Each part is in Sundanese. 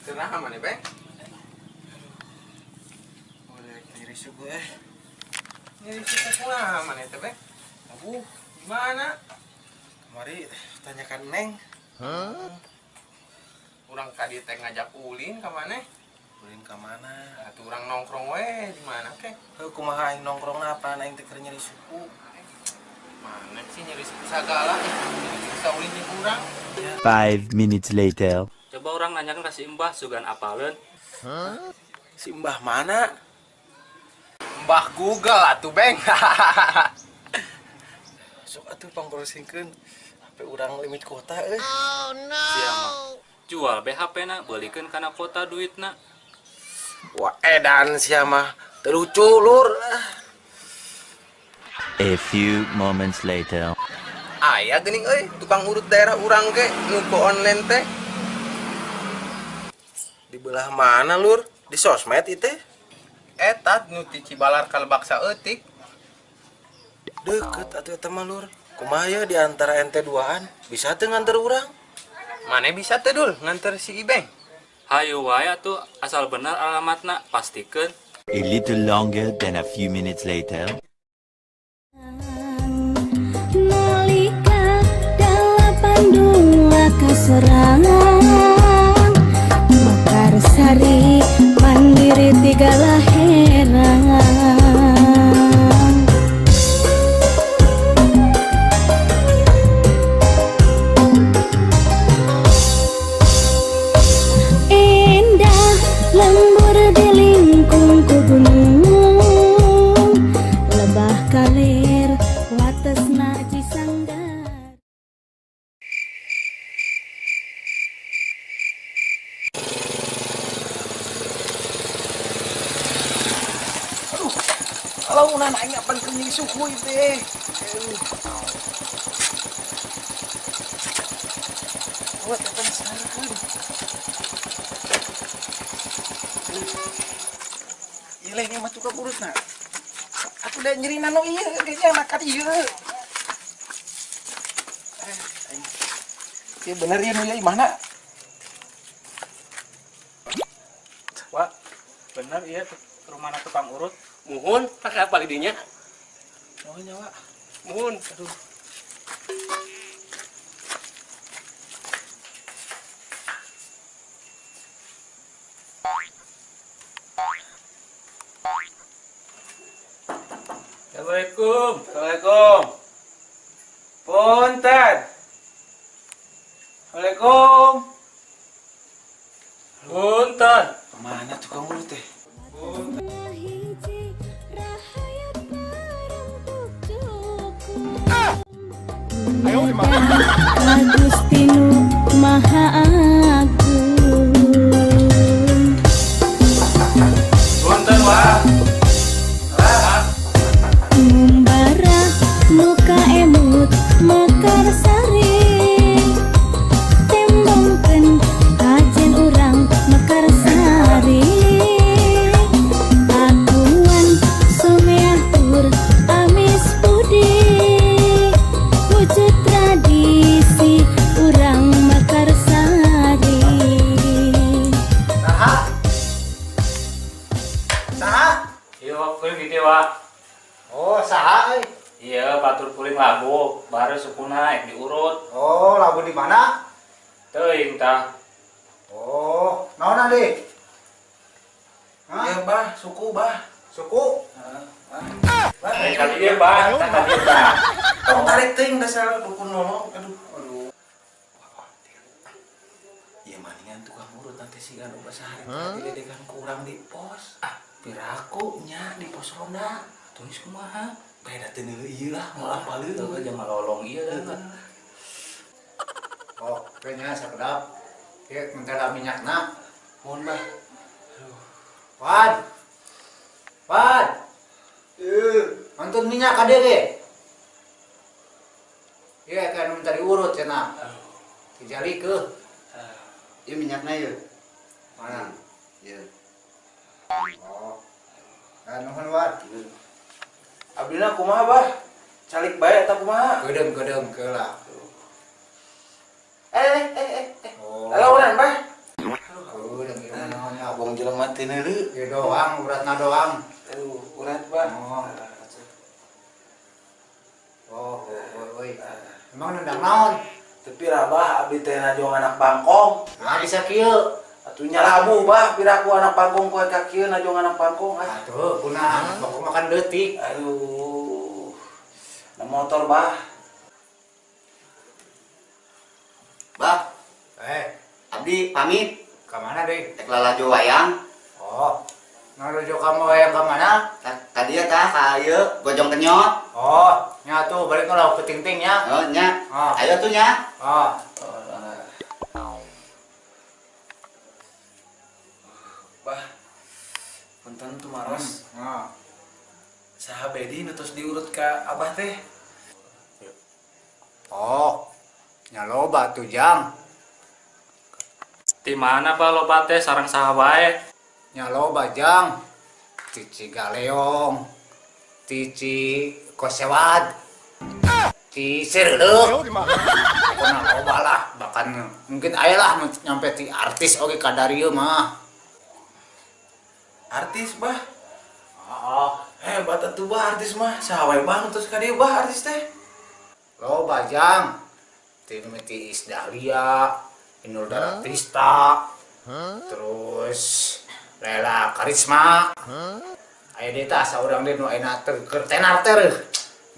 Kunaha maneh, Beng? Boleh nyeri suku eh. Nyeri suku kunaha maneh teh, Beng? Aduh, Gimana? Kemari tanyakan Neng. Huh? Urang ka dieu teh ngajak ulin ka maneh. Ulin ka mana? Atuh urang nongkrong we di mana ke? Heuh, kumaha aing nongkrongna apaan aing teh keur nyeri suku. Mana sih nyeri suku sagala? Nyeri suku saulin jeung urang. 5 minutes later. Coba orang nanyakan ke si Mbah sugan apaleun. Huh? Si Mbah mana? Mbah Google atuh, Beng. Sok atuh pangbrowsingkeun HP urang limit kuota euy. Oh no. Sia mah. Jual be HP-na beulikeun kana kuota duitna. Wah, edan sia mah. Teu lucu lur. A few moments later. Aya geuning euy, tukang urut daerah urang ge nu ke online teh. Di belah mana lur? Di sosmed itu? Eta nu ti Cibalar ka Lebak saeutik. Deket atuh eta mah lur. Kumaha ye di antara ente duaan? Bisa teu nganter urang? Mane bisa teu dul nganter si Ibeng? Hayu wae atuh asal bener alamatna pastikeun. A little longer than a few minutes later. Nalika 82 kaserang, Mekarsari mandiri tiga laherang. Indah lembur di lingkung ku gunung, lebah kalir watesna Cisanggar. Aduh, launan aing apan keur nyeri suku ieu teh. Buat apa sarekeun? Ieu lain mah tukang urutna. Aku udah nyeri nano ieu, kayaknya makan ieu. Aing. Ieu bener ieu nu ieu mana? Wah, bener ieu rumahna tukang urut. Muhun, pakai apa lidinya? Oh nyawa. Muhun. Aduh. Assalamualaikum. Assalamualaikum. Punten. Assalamualaikum. Punten. Kemana tukang urut teh? Agustinu Maha Agung. Punten, Wak. Ngumbara muka emut Mekarsari, tembongkeun kajen urang Mekarsari. Akuan someah tur amis budi, wujud tradisi urang Mekarsari. Saha? Saha? Iya, Wak, kuring di dieu, Wak. Oh, saha euy? Iya, batur kuring labu, baru sukuna ek diurut. Oh, labu di mana? Teuing tah. Oh, naon ade? Hah? Iya, Bah, suku, Bah. Suku? Bah, kali ieu, Bah, tah kali ieu, Bah. Tong tarik teuing dasar dukun nolong. Aduh, aduh. Iya maningan tukang urut nanti sih kan obat sehari diledekan kurang di pos. Ah, piraku nya di pos ronda. Tulis kumaha? Beda teu neuleuh ieu lah, mau apaleun. Teu jangan lolong ieu dah. Oh, kayaknya sakedap. Ieu mentela minyakna. Mohon, Bah. Wan. Wan. Mantun minyak ka dieu ge. Iya kan minta diurut cenah. Dijali ke. Ieu minyakna ieu. Mana? Ieu. Oh. Nah, nuhun Wan. Abdina kumaha, Bah? Calik bae eta kumaha? Kedeum-kedeum ke lah. Eh. Oh. Launan, Bah. Kedeum Jelema teu neuleu. Ieu doang, uratna doang. Aduh, urat, Bah. Oh. Oh, oh, oh, emang nendang naon? Tapi rabah abdi teh najong anak bangkong. Nah, bisa kieu. Atuh nyalabu, Bah, piraku anak bangkong ku ka kieu najong anak bangkong ah. Atuh, kunaon anak bangkong makan leutik. Aduh. Na motor, Bah. Bah, Eh, abdi pamit. Ka mana deui? Rek lalajo wayang. Oh. Ngarujuk kamu wayang ka mana? Ka dieu tah, ka ieu Gojong Kenyot. Oh, nya tuh balik lah ke ting-ting nya. Oh, nya. Ah. Ayo tuh nya. Oh. Bah. Punten tumaros. Ah. Saha Bedi nu tos diurut ka Abah teh? Oh. Nya loba tuh, Jang. Di mana, Bah, loba teh sareng saha wae? Nya loba, Jang. Cici Galeong. Cici Kosewad. Ci Sirleuh. Pokoknya loba lah, bahkan mungkin aya lah nu nyampe ti artis oge kadarieu mah. Artis, Bah. Oh, Hebat atuh, Bah, artis mah. Saha wae, Bah, nu tos ka dieu, Bah, artis teh? Loba, Jang. Ti ti Iis Dahlia, Inul Daratista, terus Lela Karisma. Aya deui tah saurang deui nu ayeuna teu keur tenar teh reuh.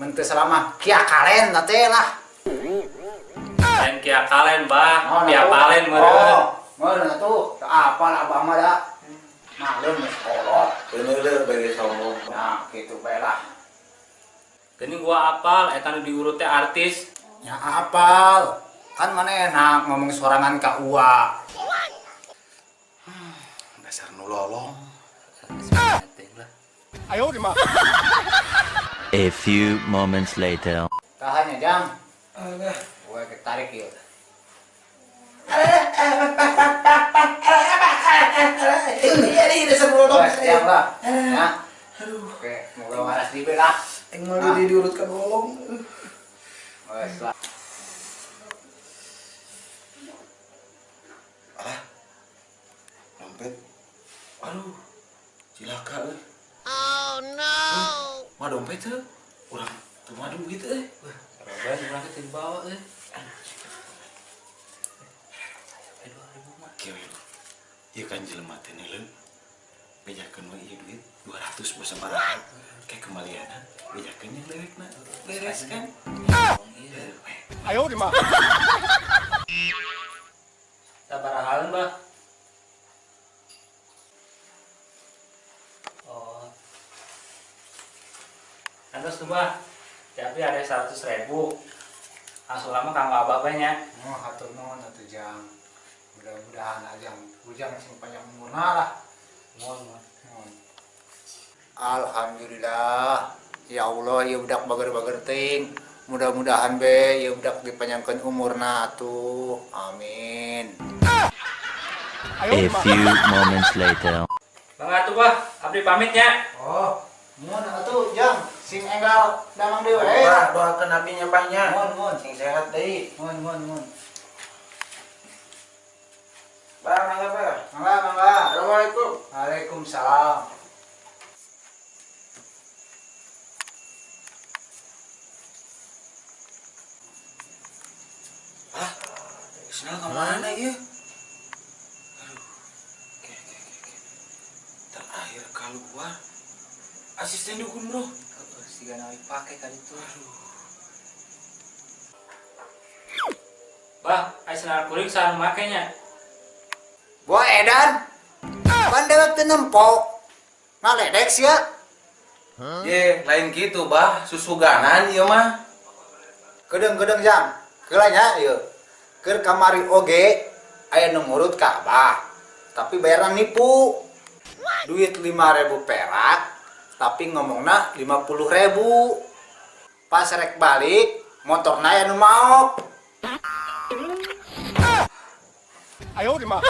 Mun teu salah mah Kia Kalen tah teh lah. Lain Kia Kalen, Bah, Oh, Kia nah, tuh. Palen meureun. Oh, meureun atuh. Teu apal abah mah da. Maklum geus kolot. Teu neuleu bege sombong. Nah, kitu bae lah. Geuning gua apal eta nu diurut teh artis. Ya apal. Kan mana enak ngomong sorangan ka Uwa. Dasar nu lolong. Teuing lah. A few moments later. Tahan ya, Jang. Alah. Gue ketarik yuk. Iya nih, dasar nu lolong. Wes, Jang lah. Ya. Oke, moga waras di lah. Aing mah di diurut ka lolong. Wes lah. Alah. Dompet. Aduh. Cilaka euy. Oh no. Mah dompet teu. Urang teu mah duit euy. Saroban urang teh dibawa euy. Kieu we lu. Ieu kan jelema teh neuleu. Bejakeun we ieu duit 200 bos sabaraha. Kayak kembalianna bejakeun yang lewekna. Beres kan? Iya. Ayo di mah. Sabarahaan, Bah? Oh. Terus tuh, Bah. Tapi ada 100.000. Langsung lama kanggo abah bae nya. Oh, hatur nuhun atuh, Jang. Mudah-mudahan ajang ujang sing panjang umurna lah. Mohon, mohon. Nuhun. Alhamdulillah. Ya Allah, ya budak bager-bager ting. Mudah-mudahan be ya budak dipanjangkeun umurna atuh. Amin. A few moments later. Bang atuh, Bah. Abdi pamit nya. Oh, muhun atuh, Jang. Sing enggal damang deui we. Bah, doakeun abdi nya, Bah, nya. Muhun, muhun. Sing sehat deui. Muhun, muhun, muhun. Bah, mangga, Bah. Mangga, mangga. Assalamualaikum. Waalaikumsalam. Ah, sendal ke mana ya? Aduh, oke, oke. Terakhir keluar, asisten dukun bro. Heeh, siga nawi pake ka ditu. Bah, aya sendal kuring saha nu make nya? Gua edan. Pan dewek teu nempo. Ngaledek sia. Ye, lain gitu bah, susuganan ieu mah. Kedeung-kedeung Jang. Keula nya ieu. Keur kamari oge aya nu ngurut ka Abah. Tapi bayaran nipu. Duit 5.000 perak, tapi ngomongna 50.000. Pas rek balik, motorna aya nu maok. Ayo di mah.